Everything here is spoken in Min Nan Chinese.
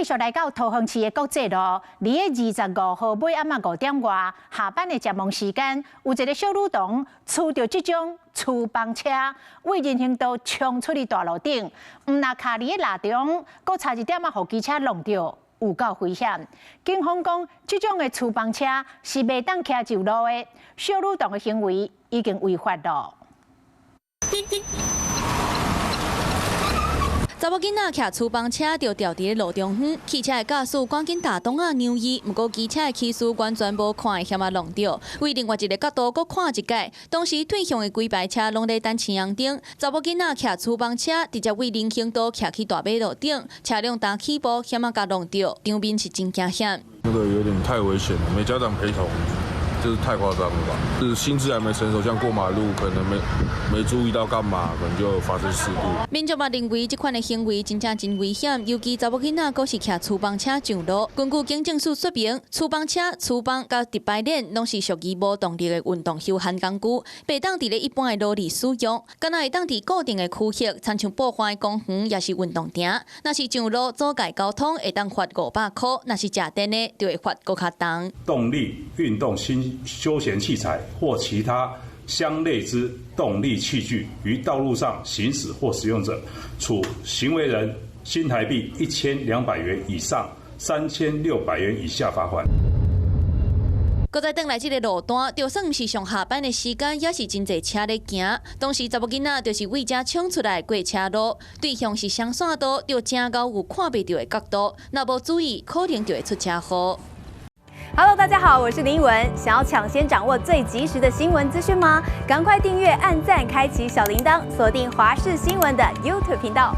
繼續來到桃園市的國際路，佇咧25號尾暗仔5點外下班的繁忙時間，有一個小女童驅著這種粗棒車，對人行道衝出去大路頂，毋但卡佇咧路中，閣差一點仔予機車挵著，有夠危險。警方講，這種的粗棒車是袂當騎上路的，小女童的行為已經違法囉。查某囡仔騎粗棒車就牢佇咧路中央，汽車的駕駛趕緊踏擋仔讓伊，毋過機車的騎士完全無看會險仔挵著。對另外一个角度閣看一擺，當時對向的規排車攏咧等青紅燈，查某囡仔騎粗棒車直接對人行道騎去大馬路頂，車輛踏起步險仔共挵著，場面是真驚險。那個有點太危險了，沒家長陪同，就是太誇張了吧？就是心智還沒成熟，像過馬路可能沒注意到幹嘛，可能就發生事故。民眾嘛認為這款的行為真正真危險，尤其查某囡仔閣是騎粗棒車上路。根據警政署說明，粗棒車、粗棒佮直排輪攏是屬於無動力的運動休閒工具，袂當佇咧一般的路裡使用，干焦會當佇固定的區域，親像報販的公園抑是運動場。若是上路阻礙交通，會當罰500箍；若是食電的，就會罰閣較重。動力運動新休閒器材或其他相類之動力器具於道路上行駛或使用者，處行為人新台幣1200元以上3600元以下罰款。閣再轉來這个路段，就算毋是上下班的時間，也是真濟車咧行。當時查某囡仔就是對遮衝出來過車路，對向是雙線道，就真𠢕有看袂著的角度，若無注意，可能就會出車禍。 Hello，大家好，我是林文。想要搶先掌握最及時的新聞資訊嗎？趕快訂閱、按讚、開啟小鈴鐺，鎖定華視新聞的 YouTube 頻道。